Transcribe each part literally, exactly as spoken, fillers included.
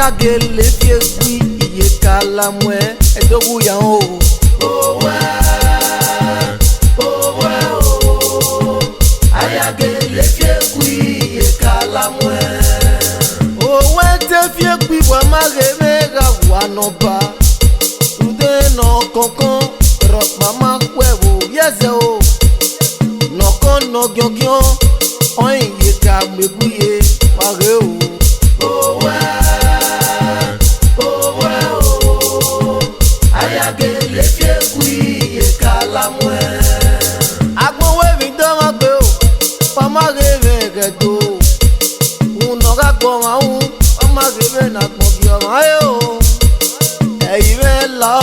A gele fi egbe iye ka la muẹn, ẹdoghu ya o. Owẹ, owẹ o, a ya gele fi egbe iye ka la muẹn. Owẹ te fi egbe wa ma ghe mwẹ gha wa nọ ba. Rhunmwuda ne ọ kọnkọn, rhọkpa ma khuẹ vbe ovbi ẹzẹ o. Ne ọ kọn ne ọ giọngiọn, ọẹn iye ka mu egbe iye, wa ghe o. Owẹ, owẹ o, a ya gele fi egbe iye ka la muẹn. Agbọn wẹ vbe dọmwa gbe o, wa ma ghe mwẹ ẹghẹ do. Uhunmwu ne ọ gha gbe ọmwa ru, wa ma ghe mwẹ ne agbọn gie ọmwa re o. Ẹ i mwẹ la,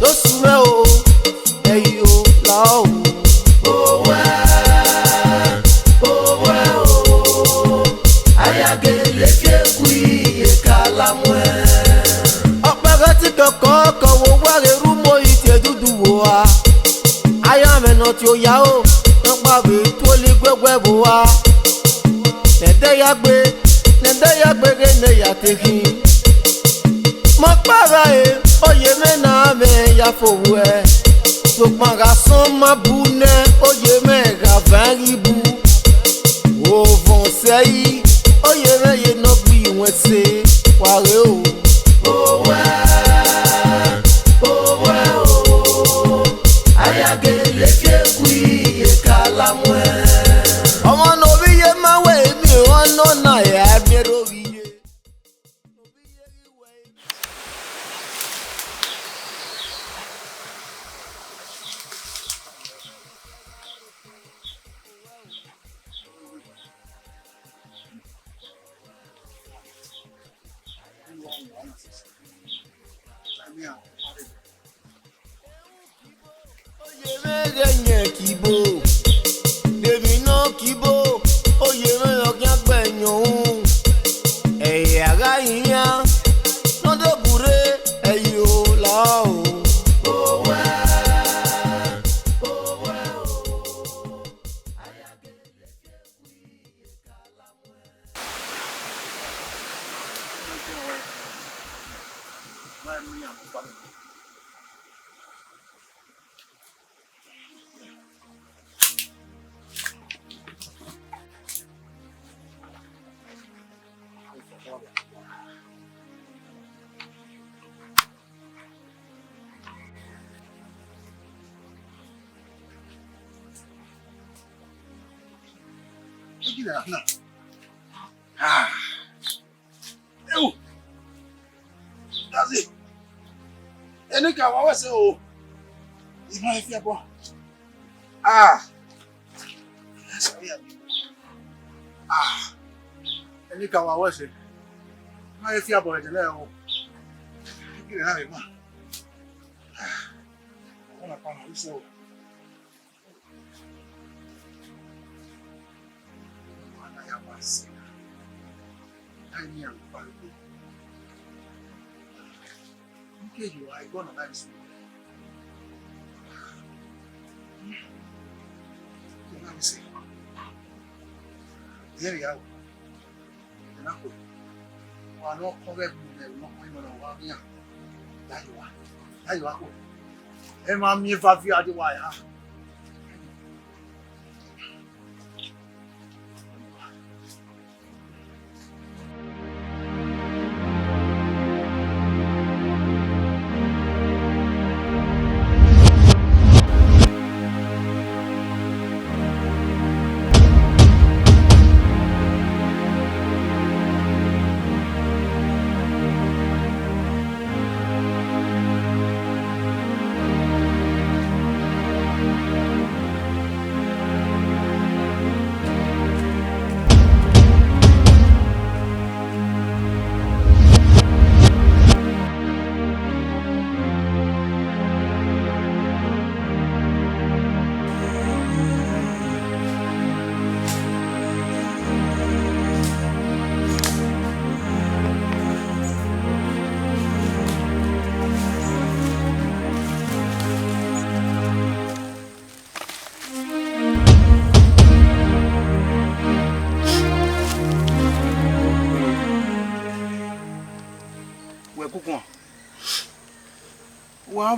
do sẹ mwẹ o. Ẹ i o, la o. Owẹ, owẹ o, a ya gele fi egbe iye ka la muẹn. Ọkpẹghẹ ti kọkọ kọ vbe owa ghe ru mo i tie dudu vbe owa. Ayamwẹ ne ọ tie oya o, nọkpa vbe tuẹlẹ iguẹguẹ vbe owa. Ne ẹdẹ ya gbe, ne ẹdẹ ya gbe ghe ne ya te khin. Mọ kpa gha re, oye mwẹ na mwẹ ya fo vbuẹ. Sokpan gha sọn ma bu nẹ, oye mwẹ gha van ghi bu. Ovọn sẹi, oye mwẹ ye ne ọ gbe iwẹn ẹse, wa ghe o. Owẹ, owẹ o, a ya gele fi egbe iye ka la muẹn. Ọmwa ne ovbi iye ma wẹ emwi ọnọ na ya miẹn rre ovbi iye. Oye mwẹ ghẹ yẹn kibo, de emwi nọ kibo, oye mwẹ ọ khian gbe yọn ru. Ẹ i a gha rinmwian, ne ọ do burre, ẹ i o la o. Ah. Ewu. Dazi. Eni ka wa wẹ sẹ o. I ma fi abọ. Ah. Ah. Eni ka wa wẹ sẹ. I ma fi abọ ẹdẹ lẹ o. Kí ni a lè mọ? Ah. Ọmọ náà pa màálù sẹ o. Wa ne ọ kọn vbe ẹvbo ne ẹvbo ne ọ kọn ima na wa khian. Dayowa, dayowa kho. Ẹ ma miẹn eva viọ adewa ya.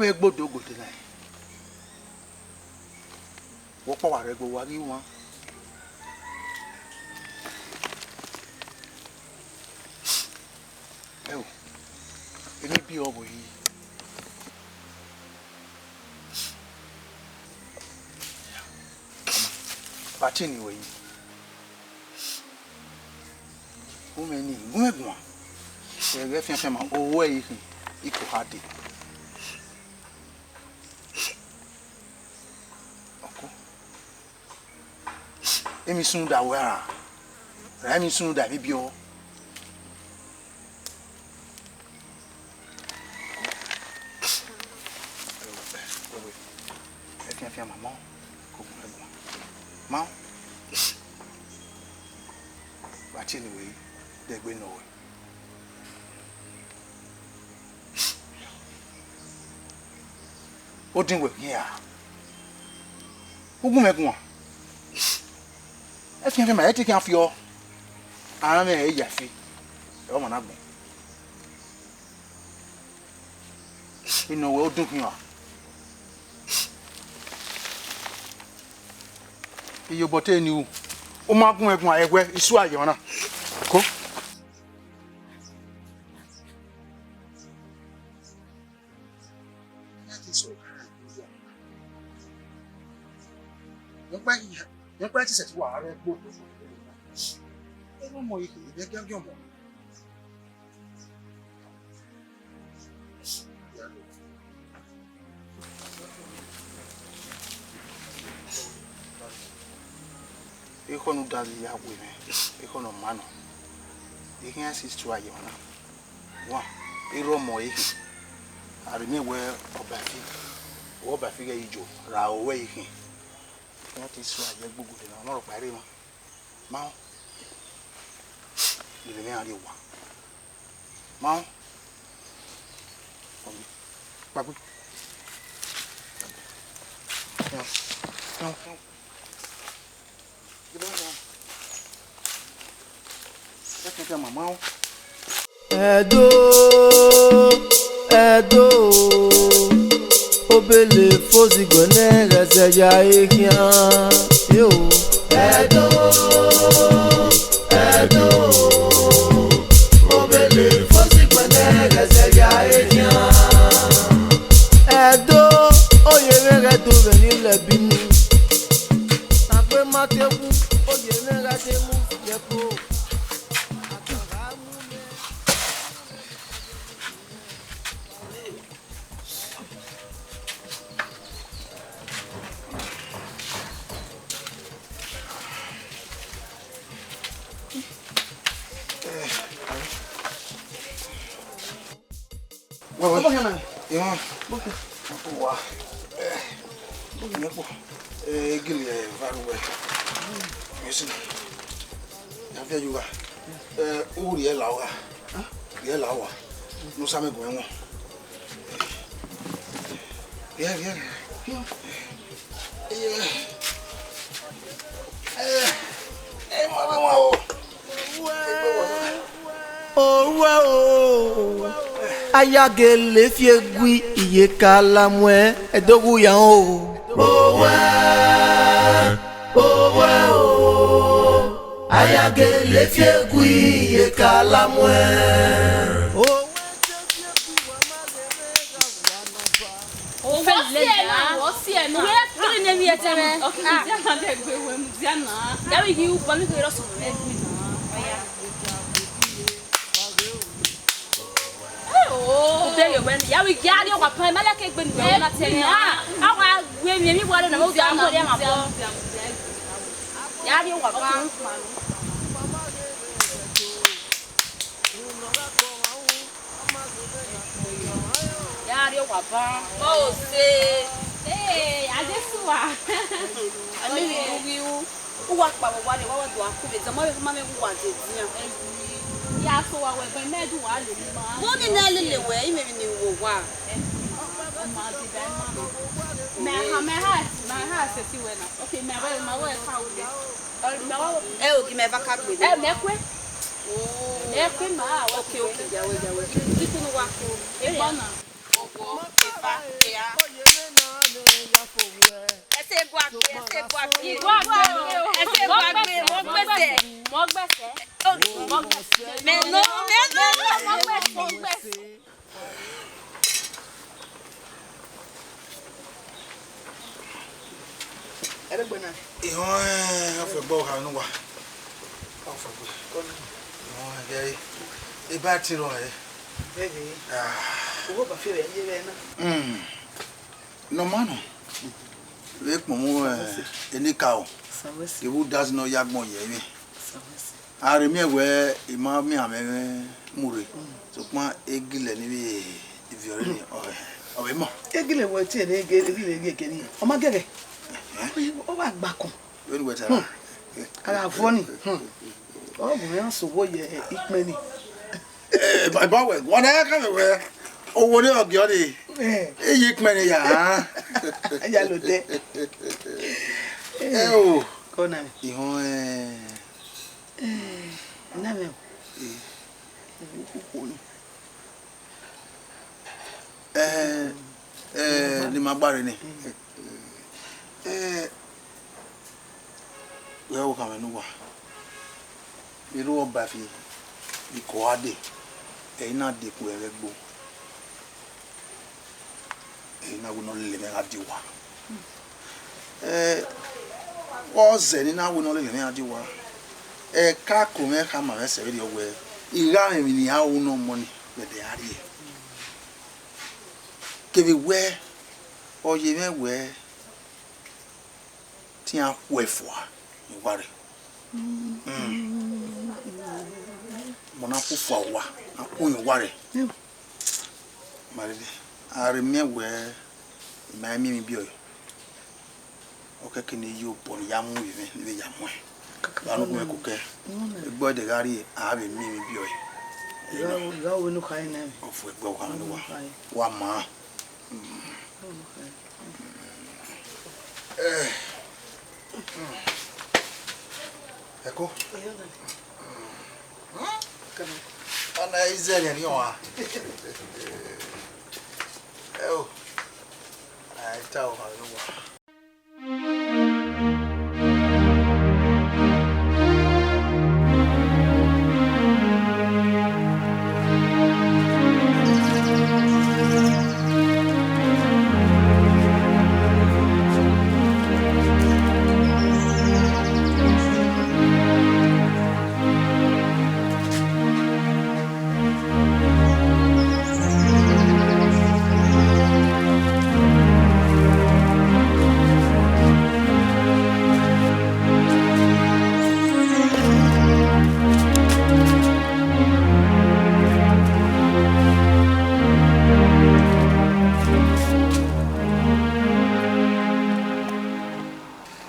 Wẹ gbodo gode na. Wẹ ọkpa wa rre ẹgbe, wa ghi wan. Ẹo, emwi biẹ ọvbehe. Vbe a tie eni ruẹ yi? Gu mwẹ ni, gu mwẹ guan. Ẹghẹ fianfian ma, owẹ i khin, I ko kha dee. Ọko. Emwi sunu da wẹ ra? Ra emwi sunu da emwi biẹ ọvbehe. Ẹfianfian ma, ma ko gu mwẹ guan. Ma, vbe a tie eni ruẹ yi, de egbe nọ ruẹ. Odin wẹ khian ra? U gu mwẹ guan. Ẹfianfian ma, ẹ te khian fiọ. Aranmwẹ ẹre ya fi. Ẹ ọmwa na gbọn. Inu wẹ odin khian ra? Iyobọ te eni ru. U ma gu mwẹ guan, ẹwẹ, I sua ye ọmwa na. Ko. Rhunmwuda te sẹ ti wa rre ẹgbe odọ, erha ọmọ ehe ne giagia ọmọ. Ekhọe ne u da ghi ya gu mwẹ, ekhọe ne ọ ma nọ, I khian si sua ye ọmwa na. Wa, erha ọmọ ehe, a rhe miẹn wẹ ọbafi, wẹ ọbafi ghẹ ye ijo ra owẹ i khin. Iran te sua ye ẹgbe gode na, ọnọrọkpa rre emwa. Ma họn. Lele mwẹ gha rrie owa. Ma họn. Kpagbe. Ẹdo, Ẹdo, obele fozigbọ nẹ ghẹ zẹ ya e khian. Yo. Ẹdo, Ẹdo, obele fozigbọ nẹ ghẹ zẹ ya e khian. Ẹdo, oye mwẹ ghẹ do vbe ni lẹ binu. Agbe ma te wu, oye mwẹ gha te mu ye ẹko. Wẹ, wẹ. Ọbọ khian na. Iran. Ọbọ khian. Wa. Eh. Ọbọ khian kpo. Eh, gele, eh, va ru wẹ. Mesi. Ya via yu gha. Eh, u rhie la gha. Rhie la gha. Nu sa mẹ gu ẹwọn. Rhie, rhie, rhie. Owa o, a ya gele fi egui iye ka la muẹn, ẹdoghu ya o. Owa, owa o, a ya gele fi egui iye ka la muẹn. Ọ siẹ na, ọ siẹ na. Wẹ kiri ne mi ẹtẹ mẹ. Ọkẹ, mudia na de gbe wẹ, mudia na. Ya vbe yi u ba mi kere ọsọ. Ute yo wẹ, ya vbe ya ri ọkpa pan, ma lẹ ke gbe nu na tẹ na. A wa gbe mi, mi wa re na, mo ga mo re ma bọ. Ya ri ọkpa pan. Ya rrie owa ban. Mo se. Ee, Adesuwa. Ami ni ru wi u. U wa kpa vbe owa rre, wa wa do a ku vbe de, ma vbe, ma vbe wu wa de dian. Ya so wa wẹ, ẹgbẹe mẹ du wa lele ma. Mo ni na lele wẹ, imẹ vbe ni wo wa. Ma dida ma. Mẹ ha, mẹ ha, mẹ ha sesi wẹ na. Okay, mẹ vbe, ma wẹ ka u de. Ẹ o, gi mẹ va ka gbe. Ẹ, mẹ kue. Oh. Mẹ kue ma. Okay, okay, ya wẹ, ya wẹ. Gi, gi kunu wa ku. Ẹ gbọ na. Ọwọ, ẹ Ẹse gua gbe, ẹse gua gbe. Igua gbe o. Ẹse gua gbe, mo gbẹsẹ. Mo gbẹsẹ. Mẹ nọ, mẹ nọ. Mo gbẹsẹ, mo gbẹsẹ. Ẹrẹgbẹ na. Ihọn, eh, ọfẹ gbọ ọgha ne uwa. Ọfẹ gbọ. Ihọn, ẹgẹ eba ti rọ ẹ. Bẹghe. Ah. Owó bá fẹ́ rẹ̀ yé rẹ̀ náà. Hmm. Nọ ma nọ. Vbe kpọnmwẹ, eh, enikaro. Sawẹsi. Ewu dazi nọ ya gbọn ye emwi. Sawẹsi. A rhe miẹn wẹẹ, I ma miẹn amwẹ mwẹ mu rre, sokpan egilẹ ne I vbe viọ rre nii, ọ, ọ vbe mọ. Egilẹ wẹ tie ne egilẹ gie kẹ nii, ọ ma gẹghẹ. Ẹhẹn. Ọ wa gba kọn. Vbene uwẹ ta ra? A gha vuọ nii, ọ gu mwẹ rhan sẹ owo ye ikpẹn nii. Eh, ba, ba wẹ, wa na ya ka wẹ, owo ne ọ giọ nii. Eh. Iye ikpẹn nii ya. Ya lo dẹ. Eh, o. Kọ na. Ihọn, eh, Eh, na mẹ o. Eh. Ukhuo ni. Eh, eh, ne ima gba rre nẹ. Eh, wẹ ọvbokhan mwẹ ne uwa. Erha ọba fi ikọ a dee, ẹ i na dekun ẹmwẹ ẹgbo. Ẹ i na wẹ ne ọ lele mwẹ gha die owa. Eh, ọ zẹ ne I na wẹ ne ọ lele mwẹ gha die owa. Ẹka ko mwẹ khama mwẹ sẹ vberriọ wẹẹ, I gha mwẹ emwi ne I ra ru ne ọmọ nii vbe ẹdẹ a rrie. Kevbe wẹẹ, ọ ye mwẹ wẹẹ, te iran khuẹ fua ne uwa rre. Mm. Mọ na khuẹ fua uwa, na khuẹ uwa rre. Ma rre, a rhe miẹn wẹẹ, I ma i miẹn emwi biẹ ọe. Ọ kẹke ne I ye obọ ne I ya mu vbe mwẹ, ne I vbe ya muẹn. Gha ne ugbẹn ko kẹ. Egbe ẹdẹ gha rrie, a vbe miẹn emwi biẹ ọe. I gha, I gha wẹ ne u khare nẹ. Ọfumwegbe ọgha ne uwa. Wa ma. Mm. Eh. Ẹko. Ọna izẹ ne ni ọmwa. Ẹ o. Ai ta o, hallelujah.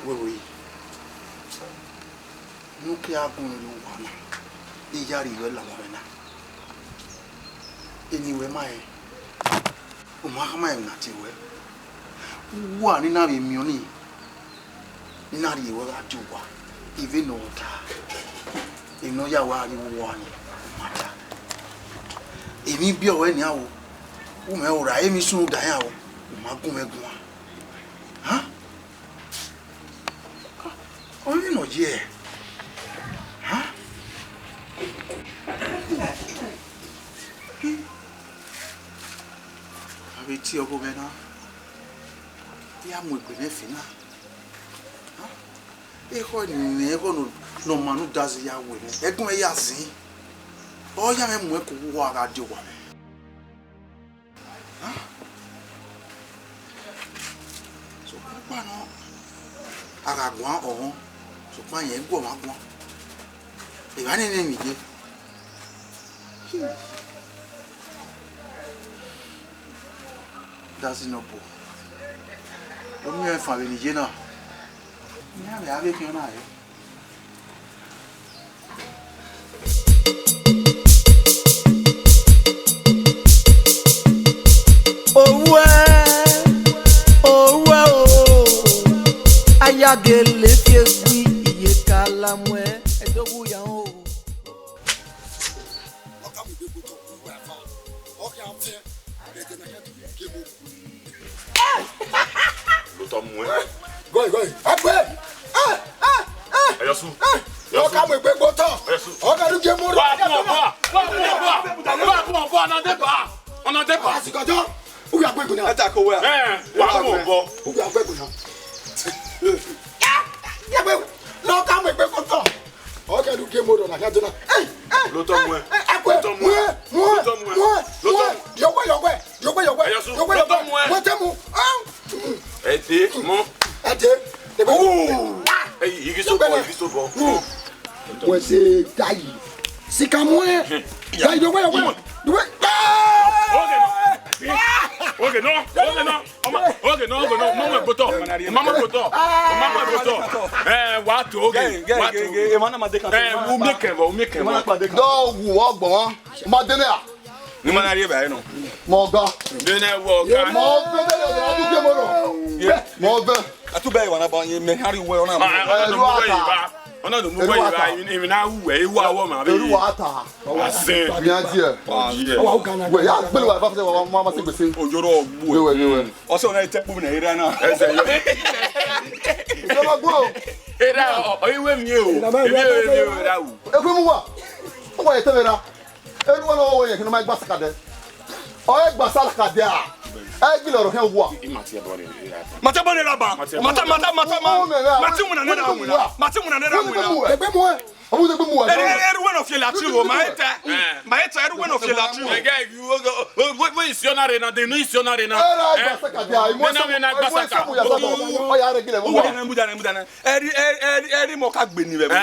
Wẹ wẹ, ne u ke a gun mwẹ ne owa na, ne I ya rhie ruẹ la mwẹ na. Eni wẹ ma rẹn, u ma khama emwi ne a tie ruẹ. Uwa ne I na vbe miẹn ọnii, ne I na rhie ruẹ gha die owa, I vbe nọ ta. Emwi ne ọ ya wa rhie vbe uwa nii, u ma ta. Emwi biẹ ọe nian o, u mẹ ro ra emwi sunu da iran o, u ma gun mwẹ guan. Han? Ọnii nọ ye. Ha? A vbe tie ọghe mwẹ na, I ya mu egbe mwẹ fi na. Ha? Ekhọe ne I mwẹ, ekhọe ne ọ ma ne udazi ya wẹ mwẹ, ẹgun mwẹ ya zin. Ọ ya mwẹ mu ẹko uwa gha die owa mwẹ. Sokpan ọkpa nọ, a gha guan ọmwa, sokpan irẹn gu ọmwa guan. Evba nene emwi ye. Dazi nọ obọ. Ọ miẹn ọẹn fan vbene I ye na. Iran vbe a vbe khian na re. Owẹ, owẹ o, a ya gele fi egbe iye ka la muẹ, ẹdọghu ya o. Ọ ka mu egbe gbe otọ, ọ gba ẹfa, ọ khian fiẹn, ẹdẹ ne a ya dee, ke mu. Lotọ muẹn. Gọe, gọe. Ẹkue. Ẹyọsu. Ọ ka mu egbe gbe otọ. Ẹyọsu. Ọ ka rhie gie mu rọ. Wa mu ọbọ. Wa mu ọbọ. Wa mu ọbọ. Ọna deba. Ọna deba. Asikọjọ. Uya gbe gbe na. Ẹ ta ko wẹ. Ẹ, wa mu ọbọ. Uya gbe gbe na. Ya gbe. Ọ ka mu egbe gbe otọ. Ọ ka rhie gie mu rọ na ka dona. Ẹ, ẹ. Lotọ muẹn. Ẹkue. Lotọ muẹn. Muẹn. Lotọ muẹn. Muẹn. Lotọ muẹn. Yọwẹ, yọwẹ. Yọwẹ, yọwẹ. Ẹyọsu. Yọwẹ, yọwẹ. Lotọ muẹn. Muẹn te mu. Ẹ de mọ. Ẹ de. Ẹ, igi so bọ, igi so bọ. Wẹ se dayi. Sika muẹn. Dayi, yọwẹ, yọwẹ. Yọwẹ. Okay, no. Okay, no. Okay, no. Ọma, okay, no, okay, no. Mama gbotọ. Mama gbotọ. Mama gbotọ. Ẹ, wa to, okay. Wa to. Ẹ, u miẹn kẹvọ, u miẹn kẹvọ. Dọ wu ọgbọn. Ma dene a. Ni ma na rhie vbe nọ. Mọ ọga. Dene wọ ọga. Mọ ọga, dene wọ ọga, dene wọ ọga. Mọ ọga. A tu bẹ wa na ba yin mẹ, hari wẹ ọna. Ọna do mu wẹ yi ba. Ọna do mu wẹ yi ba. Emwi na wu wẹ, ewu awọ ma be. Eru wa ta. Asen. Bi a die. Wẹ ya gbele wa, ba fẹ wa ma ma se gbese. Ojoro gbu. Ewe, ewe. Ọsẹ ọna ite kpu na era na. Ẹsẹ yo. Ojoro gbu. Era, ọ, ọ, iwe mi o. Iwe mi o, era wu. Eku mu wa. Ọ wa ite vera. Erhunmwu ne ọ wẹ yẹn khin ne ọ ma gba asaka dẹ. Ọ i gba asaka dẹ a, ẹ i gele ọrọ khian owa. Ma te bọ ne ra ba. Ma te, ma te, ma te, ma te, ma te mu na ne ra winna. Ma te mu na ne ra winna. Egbe mu ẹ. Ọ mu egbe mu ẹ. Erhunmwu ne ọ fi la ti ro, ma i ta. Ma i ta, erhunmwu ne ọ fi la ti ro. Ẹgẹ, wo, wo, wo, isiọ na rre na, de ne isiọ na rre na. Ẹ ra gba asaka dẹ a, imọ na me na gba asaka. Ọ ya rre gele mu wa. Mu dana, mu dana, mu dana. Eri, eri, eri, eri mo ka gbe ni vbe.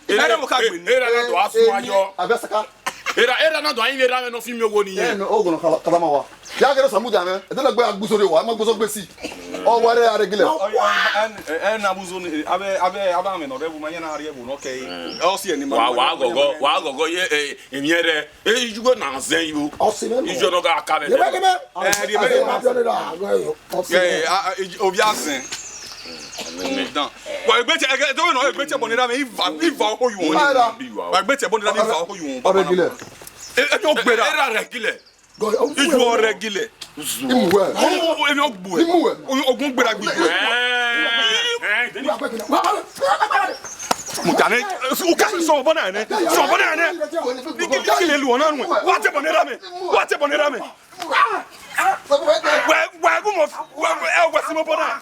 Eri mo ka gbe ni. Era na do asun ayọ. Abẹ asaka. Era, era na do ayin era no fi mi owo ni ye. Ẹ, no, ogo no kala, kala ma wa. Ya gere samu da mẹ. Ede na gbe agbuzo re wa, ma gbuzo gbe si. Ọ wa re aregile. Ẹ, ẹ, na buzo ni, abẹ, abẹ, abẹ amẹ nọ rẹ bu ma yẹn na rẹ bu nọ kẹ. Ọ si ẹni ma. Wa, wa gọgọ, wa gọgọ ye, e, emi rẹ. E, ijugo na zẹ yo. Ọ si mẹ nọ. Ijo no ga ka mẹ. Ye ba ke mẹ. Ẹ, ri mẹ. Ẹ, a, a, e, obi azẹn. Dan. Wa egbe te, ege, do we no egbe te bọ ni ra mẹ, iva, iva oho yu. Wa egbe te bọ ni ra mẹ, iva oho yu. Aregile. E, e, yo gbera. Era aregile. Iju ọrẹ gilẹ. Imuwẹ. Emi ọgbu ẹ. Imuwẹ. Ogun gbera gbi. Mutane, u ka sọ bọ na nẹ. Sọ bọ na nẹ. Ni ki le lu ọna nu. Wa te bọ ne ra mẹ. Wa te bọ ne ra mẹ. Wẹ, wẹ gu mọ. Wẹ, wẹ, ẹ wẹ si mọ bọ na.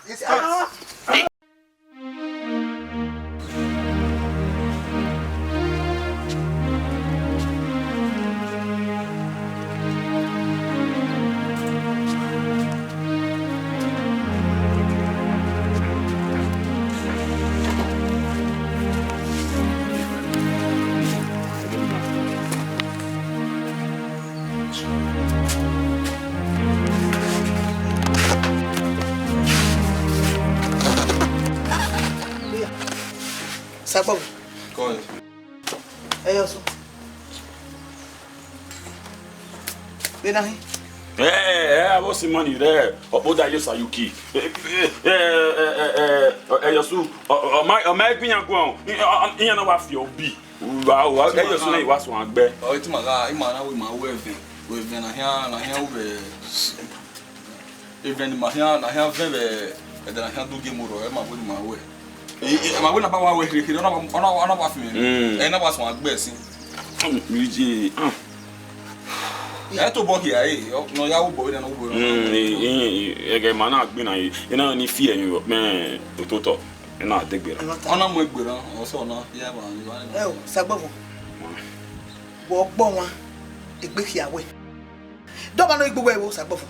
Sagbawo. Kọ. Ẹ yọ sọ. Vbe na hin? Ẹ, ẹ, avbe ọsi mọ ni rẹ, ọkpọ da yo Sayuki. Ẹ, ẹ, ẹ, ẹ, ẹ, ẹ, ẹ yọ sọ, ọ, ọ, ọ ma, ọ ma gbe iran guan, iran na wa fi obi. Wa, wa, ẹ yọ sọ na, i wa suẹn agbẹ. Ọ, etima gha, ima na wẹ ima ru ẹvẹn, ru ẹvẹn na hian, na hian ru vbe, ẹvẹn ne ima hian, na hian vẹn vbe, ẹdẹ na hian do gie mu rrọọ, ẹ ma wẹ ne ima ru ẹ. E, e, ma wẹ na ba wa wẹ kherhe kherhe, ọ na, ọ na, ọ na wa fi mwẹ. Mm. Ẹ na wa suẹn agbẹ sin. Mm, Luigi, ah. Ẹ tobọ hia, e, ọ, ne ọ ya ru obọ vbe nẹ, ne ọ ru obọ vbe nẹ. Mm, e, e, e, ẹghẹ ma na gbinna, e, e na ni fi ẹyin vbe ọkpẹn ototọ. Ena degbe ra. Ọ na mu egbe ra, ọ sẹ ọ na, ya ba, ya ba. Ẹ o, Sagbọvọ. Wẹ ọkpọ wan, egbe khia wẹ. Dọba nọ igbe wẹ o, Sagbọvọ.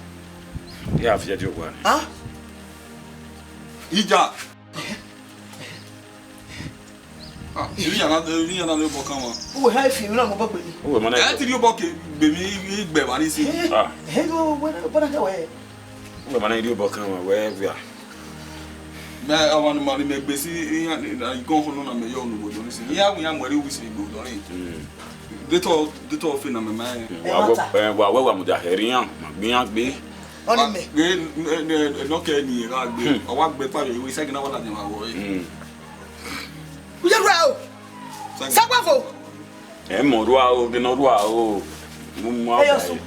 Ya fi ẹdi owa ni. Ah? Ija. Ah, iri yana, iri yana le bọ kan wa. Uwe ha fi mi na mo bọ gbe mi. Uwe ma na. Ẹ ti ri obọ ke gbe mi igbe wa ni si. Ah. He do wẹ, bọ na ke wẹ. Uwẹ ma na rhie obọ kan wa, wẹ via. Mẹ, ọmwa ne ima rhie mẹ gbe si, iran ni, na igọn ọhọn nọ na mẹ yọ unu vbe odọ ni si. Iran wẹ iran mu ẹre uwu si gbe odọ ni. Mm. Dotọ, dotọ ọfe na mẹ ma rẹn. Mm. Wa wẹ, eh, wa wẹ wa mudia hẹrhẹ iran, ma gbe iran gbe. Ọni mẹ. Gbe, ne, ne, ne ọ kẹ ni ra gbe. Hmm. Ọ wa gbe pa vbe iwe, isẹgin na wa ladian vbe awọ re. Mm. Uye rua o. Sagbavo. Ẹ mọ rua o, gene ọ rua o. Mu mu. Ẹ yọ sunu.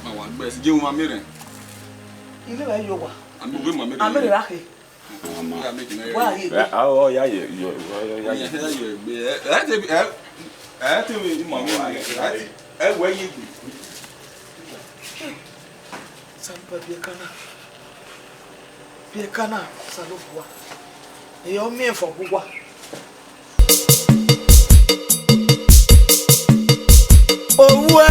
Ma wa gbe ẹse, je wu ma miẹn rẹn. Ile vbe yo wa. Ami vbe ma miẹn rẹn. Ami rẹn ra khe. Wa ye. Ẹ, a, ọ ya ye, yo, ọ ya ye. Ẹ, ẹ, ya ye gbe. Ẹ, ẹ, te, ẹ, ẹ, te mi ma mi. Ẹ, ẹ, wẹ ye gbe. Osanobua biẹ ka na. Biẹ ka na, Osanobua. Ẹ, ọ miẹn fọ gu wa. Owẹ,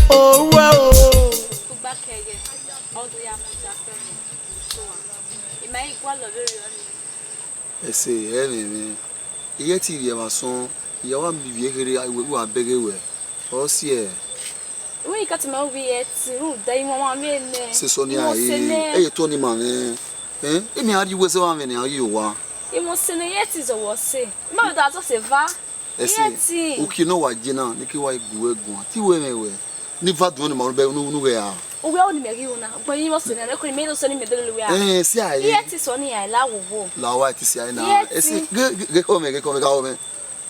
owẹ o. Ugba kẹghẹ, ọ do ya mu oja kẹmwẹ, so a, I ma i gualọ vberriọ nii. Ẹse, ẹmwẹ mwẹ, I ghẹ te ivbi ẹmwẹ asọn, I ya wa miẹn ivbi ekherhe, I wa bẹghe wẹ, ọ siẹ. Wẹ I ka te ma ru vbe I ghẹ te, rhunmwuda iwanwanmwẹ nẹ. Sẹ sọ nia, I mose nẹ. Ẹ, ẹ ye tọ ne ima mwẹ. Ẹ, emi a rhie uwu ẹzọ vbe amwẹ ne a rhie owa. I mose nẹ, I ghẹ te zọvbe ọse. I ma vbe da zọ ọse eva. Ẹse, I ghẹ te. Uki ne ọ wa je na, ne ke wa gu ẹre guan. Te I wẹ mwẹ wẹ, ne I va duẹn ne ima unu bẹ unu unu ghẹ a. Uwẹ ọni mẹ ghi ru na, ugbẹn I mose nẹ, ne ko ni mẹ do sẹ ne mẹ do lele uwẹ a. Ẹ, si a I ghẹ te sọ ne I la wo wo. La wa te si a na. I ghẹ te. Ẹse, ghe ghe ghe kọ mẹ, ghe kọ mẹ, gha wọ mẹ.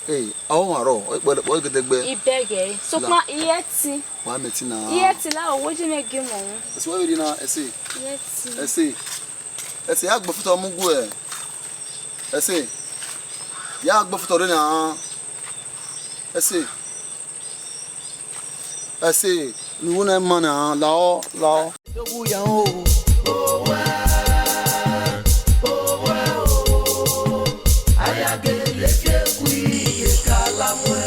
Ẹ, a ọ wan rọ, ọ kpẹ kpẹ gẹdẹgbẹ. I bẹghe, sokpan I ghẹ te. Wa mẹ te na. I ghẹ te la wo wo je mẹ gie mọ. Ẹse, wa vbe rhie na, ẹse. I ghẹ te. Ẹse. Ẹse, ya gbe foto mu gu ẹ. Ẹse, ya gbe foto rre na. Ẹse. Ẹse, ne u wu na ima na, la ọ, la ọ. Dogbu ya o. Owa, owa o. Aya gele ke ku iye ka la muẹ.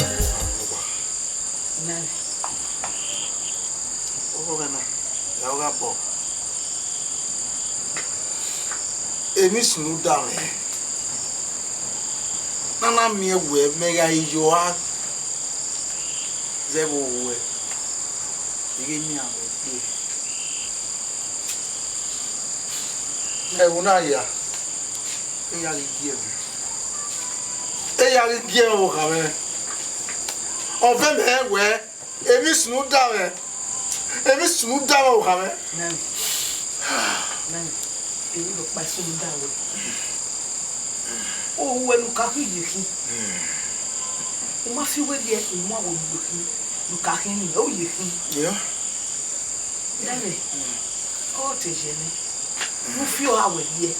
Ọghọghọ na, ya gha bọ. Emwi sunu da mwẹ. Ne a na miẹn wẹ mẹ gha yo a zẹ vbe owẹ, I ghi miẹn mwẹ gbe. Ẹvbo na hia, eya ghi gie mwẹ. Eya ghi gie mwẹ vbe okha mwẹ. Ọ vẹ mẹ wẹ, emwi sunu da mwẹ, emwi sunu da mwẹ vbe okha mwẹ. Nani, nani, emwi rhọkpa sunu da wẹ. Owẹ ne u ka khin ye khin. U ma fi wẹ rhie, u ma wo ye khin. Ne u ka khin ni, ọ ye khin. Yeah. Nẹmwẹ, ọ te ye nẹ, ne u fi oha wẹ rhie.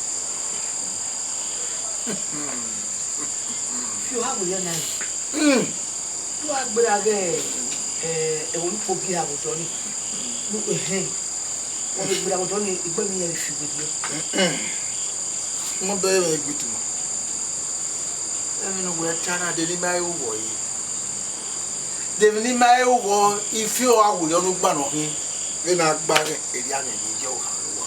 Fi oha wẹ rhie nẹmwẹ. Mm. Ne u gha gberra ghe, eh, ẹvbo ne ukpo gie ha vbe odọ nii. Ne u, ehẹn. Ọ vbe gberra vbe odọ nii, igbẹmwi irẹn vbe fi wẹ rhie. Mm-mm. Wọ́n bẹ̀rẹ̀ ẹgbẹ̀tùmọ̀. Ẹmwẹ ne uwẹ ta na, de ne ima ru vbọ ye? De emwi ne ima ru vbọ, I fi oha werriẹ ọnọgba nọ khin, vbene a gba ẹghẹ erriọ amwẹ ye ye oha ne uwa.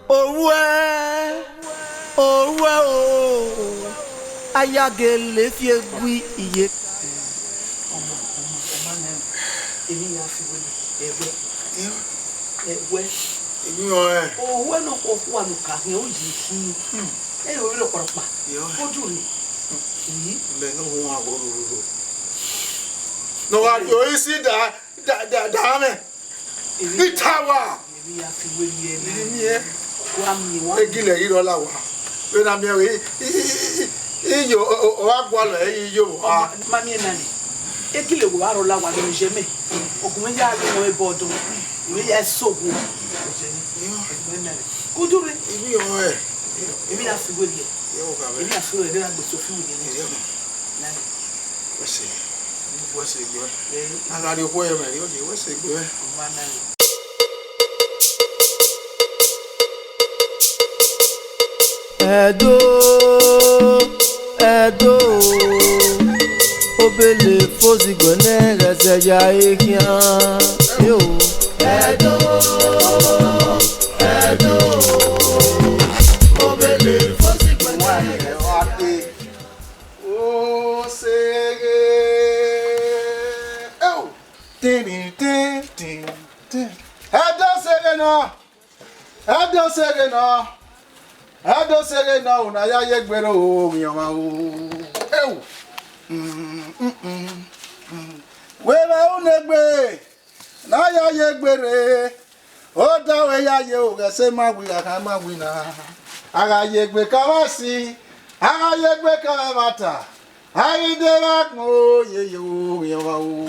Owẹ, owẹ o, a ya gele fi egui iye. Ọma, ọma, ọma nẹ, emwi ya fi wẹ nẹ, ẹwẹ, ẹwẹ. Emwi ọnrẹn. Owẹ ne ọ khuakhualọ ka khian, ọ ye khin. Hmm. Ẹ i ru vbene ọkpọlọkpa. Yọ. Odu rre. Yi. Mẹ ne ọ wan gho roro. Ne ọ gha rhie isi da, da, da, da mwẹ. Ita wa. Emwi ya fi wẹ ye na. Emwi ẹ. Wa miẹn wa. Egile ghi rọ la wa. Vbene a miẹn wẹ, i, i, i, i, iyo, ọ, ọ, ọ gha gualọ ẹre, iyo vbe oha. Ma miẹn na ni. Egile wo gha rọ la wa ne ọ ye mẹ. Ọgumwẹ ya ghi wọn ebe ọdọn. Emwi ya so wo. Ọ ye mẹ. Emwi na ni. Kudu rre. Emwi ọnrẹn. Emwi ya fi wẹ ye. Emwi ya fi wẹ ye, ne a gbe so fi wẹ ye. Na ni. Wẹ se, wẹ se gbe. Eh. A gha rhie okhuo ye mwẹ rhie, ọ ye wẹ se gbe. Ọmọ na ni. Ẹdo, Ẹdo, obele fozigbẹ nẹ ghẹ zẹ ya e khian. Yo. Ẹdo, Ẹdo, obele fozigbẹ nẹ ghẹ zẹ ya. Oseghe. Eo. Tin, tin, tin, tin. Ẹdo, oseghe nọ. Ẹdẹ ọse ghe nọ, ẹdẹ ọse ghe nọ, una ya ye egbe rre o, oghian ọmwa o. Ewu. Mm, mm, mm, mm. Wẹ vbe ru ne egbe, na ya ye egbe rre, ọ da wẹ ya ye oghẹ sẹ ma wi, a kha ma wi na. A gha ye egbe ka vba si, a gha ye egbe ka vbe ẹmwata, a ghi de vbe agbọn o, ye ye o, ye wa o.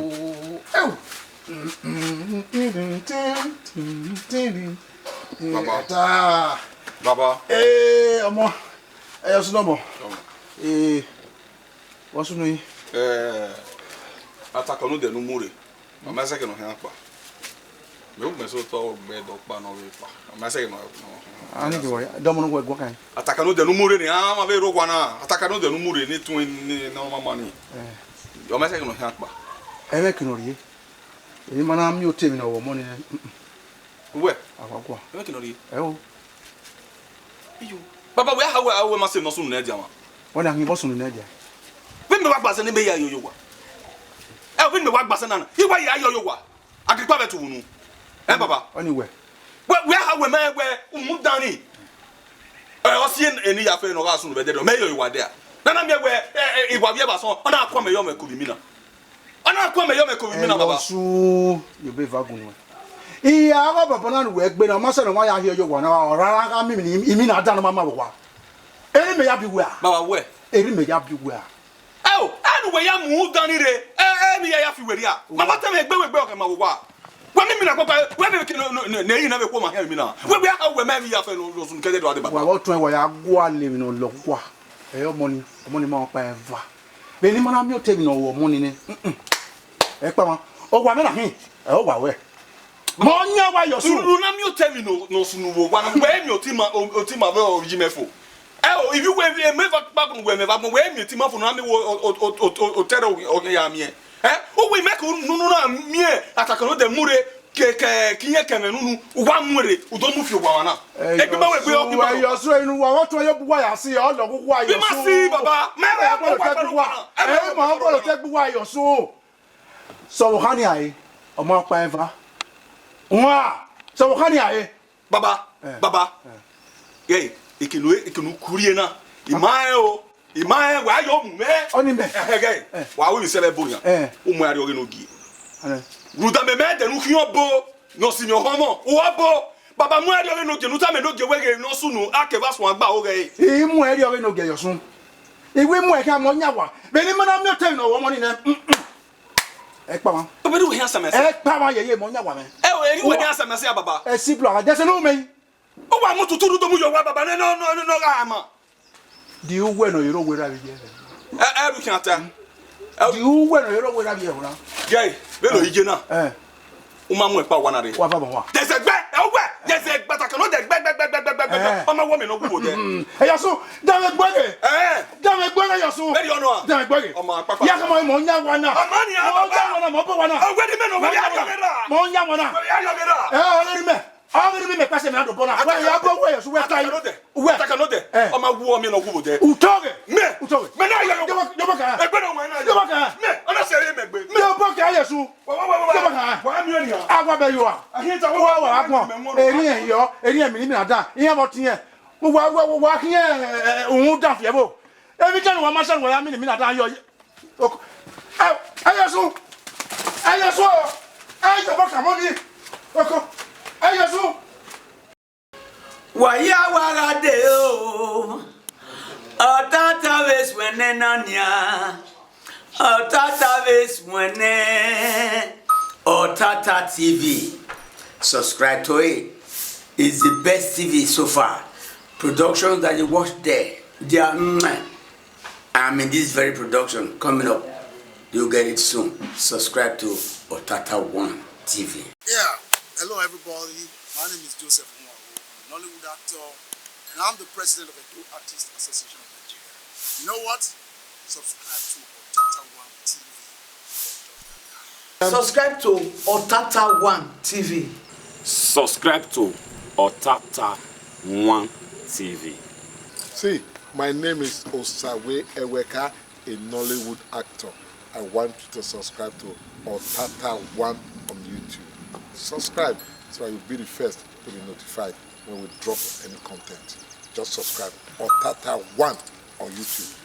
Ewu. Baba. Ẹta. Baba. Ee, ọmọ. Ẹ yọ sunu ọmọ. Ọmọ. Ee, wọ sunu yi. Eh, atakọ ne u dẹ ne u mu rre. Mama ẹsẹkẹ ne ọ khian kpa. Mẹ ru gbẹn sẹ otọ gbẹ dọ kpa ne ọ vbe kpa. Mama ẹsẹkẹ ne ọ, ne ọ khian. A ni ghi wa ya, dọmọ ne uwẹ guan kan. Atakọ ne u dẹ ne u mu rre ni, a ma vbe rre owa na. Atakọ ne u dẹ ne u mu rre ni tun ni ne ọ ma ma ni. Eh. Mama ẹsẹkẹ ne ọ khian kpa. Ẹmwẹ kene ọ rrie. Emwi ma na miẹn otọ emwi ne ọ vbe ọmọ ni nẹ. Uwẹ? A wa gua. Ẹmwẹ kene ọ rrie. Ẹ o. Iyo. Baba, wẹ a ha wẹ, a wẹ ma sẹ ne ọ sunu nẹ dia mwa. Wẹ na hin vbọ sunu nẹ dia. Vbene mẹ wa gba sẹ ne mẹ ya ye oyo owa. Ẹ, vbene mẹ wa gba sẹ na na. I wa ya ye oyo owa. Agripa vbe tuwunu. Ẹ, baba. Ọni wẹ. Wẹ, wẹ a ha wẹ ma wẹ umu dan ni. Ẹ, ọ si eni ya fẹ ne ọ gha sunu vbe ẹdẹdẹ, mẹ ye oyo owa dia. Na na miẹn wẹ, ẹ, ẹ, I wa vbiẹ vbe asọn, ọ na kua mẹ yọ mẹ kuvbi imina. Ọ na kua mẹ yọ mẹ kuvbi imina, baba. Ẹ, Ọsun, ye obọ eva gun nuẹn. Iya, ọghe ọbọbọ na ne uwẹ gbe na, ọ ma sẹ ne ọ ma ya hiẹ ye owa na, ọ rara gha miẹn imina, imina dan ne ọ ma ma vbe owa. Eri mẹ ya bi wẹ a? Baba, wẹ? Eri mẹ ya bi wẹ a? Ẹ o, ẹ ne uwẹ ya mu dan ni rre, ẹ, ẹ ne I ya ya fi wẹ rria. Ma ma tẹ mwẹ egbe wẹ egbe ọghẹe ma vbe owa. Wẹ miẹn imina kpakpa, wẹ miẹn ke ne, ne, ne, ne, I na vbe khuọma hian imina. Wẹ, wẹ a ha wẹ ma emwi ya fẹ ne Ọsun kẹdẹ do a deba. Wa vbe ọtuẹn wa ya gua lele emwi ne ọ lọ gua. Ẹ, ọmọ ni, ọmọ ni ma ọkpa eva. Vbene I ma na miẹn otọ emwi ne ọ ru ọmọ ni nẹ, mm, mm. Ẹ kpa mwa, owa mwẹ na khin, ẹ, owa wẹ. Ma ọ yan wa ye Ọsun. Unu na miẹn otọ emwi ne ọ, ne ọ sunu vbe owa na, wẹ miẹn otima, o-, otima vbe ọ yi mẹ fo. Ẹ o, ivbi uwẹ, emẹ eva kpa gun wẹ mẹ eva gbọn, wẹ miẹn otima fo, na miẹn wo o-, o-, otẹrẹ ọ ya miẹn. Ẹ, uwẹ mẹ ke unu na miẹn atakọ ne ọ dẹ mu rre, ke, ke, ke iyẹn kẹ mwẹ ne unu, u wa mu rre, u do mu fi owa na. Ẹ, egbe ma wẹ egbe ọ, egbe ma wẹ. Ẹ, Ọsun, inu wa, ọ tọn ye bu wa ya si, ọ lọ gu wa ye Ọsun. I ma si, baba. Mẹ, ẹ, ọ gbọdọ tẹ gbu wa. Ẹ, ma ọ gbọdọ tẹ gbu wa ye Ọsun. Sẹ vbe ọ kha nian re, ọ ma ọkpa eva. Wan, sẹ vbe ọ kha nian re. Baba, ẹ, baba. Ẹ. Ghẹ, ekene, ekene u ku rrie na. I ma rẹn o, I ma rẹn, wa yo mu mwẹ. Ọni mẹ. Ẹhẹ, ghẹ, ẹ, wa ru emwi sẹ vbe ẹbo yan. Ẹ. U mu ẹre rrie ọghe ne ogie. Ẹ. Rhunmwuda mẹ, mẹ dẹ ne u khian obo, ne ọ si mwẹ ọhọnmwọ, u obo. Baba, mu ẹre rrie ọghe ne ogie, ne u tama ne ogie wẹ ghe ne ọ sunu, a kẹ vbe suẹn gba o ghẹ. I mu ẹre rrie ọghe ne ogie ye Ọsun. I wẹ mu ẹre khian mẹ ọ yan wa. Vbene I ma na miẹn otọ emwi ne ọ ru ọmọ ni nẹ. Mm, mm. Ẹ kpa mwa. Obedi wẹ hian samẹ sẹ. Ẹ kpa mwa yeye mẹ ọ yan wa mwẹ. Ẹ o, eri wẹ hian samẹ sẹ, baba. Ẹ si blo, a dẹsẹ ne u mẹ yi. Ọ wa mu tutu rhunmwuda mu yọ wa, baba, nẹ, nọ, nọ, nọ, nọ, gha ma. Di uwẹ nọ yẹrẹ owẹ ra vbe ye. Ẹ, ẹ ru khian ta. Di uwẹ nọ yẹrẹ owẹ ra vbe ye hona. Gẹ, vbene ọ ye na. Ẹ. U ma mu ẹkpa owa na rre. Wa va bọ wa. Dẹsẹ gbẹ, ẹ, uwẹ, dẹsẹ gbẹ, atakọ ne ọ dẹ gbẹ, gbẹ, gbẹ. Ẹ. Ọ ma wọ mẹ ne ọ wu vbo dẹ. Mm. Ẹ, ya so, da mwẹ gbe ghe. Ẹ. Da mwẹ gbe ghe, ya so. Vbene ọ nọ a? Da mwẹ gbe ghe. Ọmọ akpakpa. Ya kama mọ nya wa na. Ọmọ ni a. Mọ nya wa na, mọ bọ wa na. Ọwẹ ni mẹ nọ, wẹ ya yọ ghe ra. Mọ nya wa na. Wẹ ya yọ ghe ra. Ẹ, ọwẹ ni mẹ. Ọghe ni mẹ kpẹsẹ mẹ na do bọ na. Wẹ ya bọ wẹ Yesu wẹ kai. Uwẹ. Atakọ ne ọ dẹ. Ẹ. Ọ ma wu ọmọ ne ọ wu vbo dẹ. Utọghe. Mẹ. Utọghe. Mẹ na ya. Dọbọ, dọbọ ka. Egbe na wẹ na ya. Dọbọ ka. Mẹ, ọ na sẹ mẹ gbe. Mẹ. Dọbọ ka Yesu. Wa, wa, wa, wa. Dọbọ ka. Wa mi ni ya. Awa bẹ yo a. Ahin ta wa. Wa wa gbọn. Eri en yọ, eri en mi ni mi na da. Iyan bọ tiyan. Wa, wa, wa, wa khian, ẹ, ẹ, uhun da fi ẹvbo. Emwi kẹnu wa ma sẹ wa ya mi ni mi na da yọ. Oko. Ẹ, ẹ Yesu. Ẹ Yesu o. Ẹ Jehovah ka mọ ni. Oko. Ẹ Yesu. Wa ya wa gha dee o. Ọtata vbe suẹn nẹ na nian. Ọtata vbe suẹn nẹ. Ọtata T V. Subscribe to it. It's the best T V so far. Productions that you watch there, they are, mm, I'm in this very production coming up. You'll get it soon. Subscribe to Otata One T V. Yeah, hello everybody. My name is Joseph Nwawo, Nollywood actor, and I'm the president of Edo Artists Association of Nigeria. You know what? Subscribe to Otata One T V. Subscribe to Otata One T V. Subscribe to Otata One T V. See, my name is Osawe Eweka, a Nollywood actor. I want you to subscribe to Otata One on YouTube. Subscribe so that you'll be the first to be notified. when we drop any content. Just subscribe. Otata One on YouTube.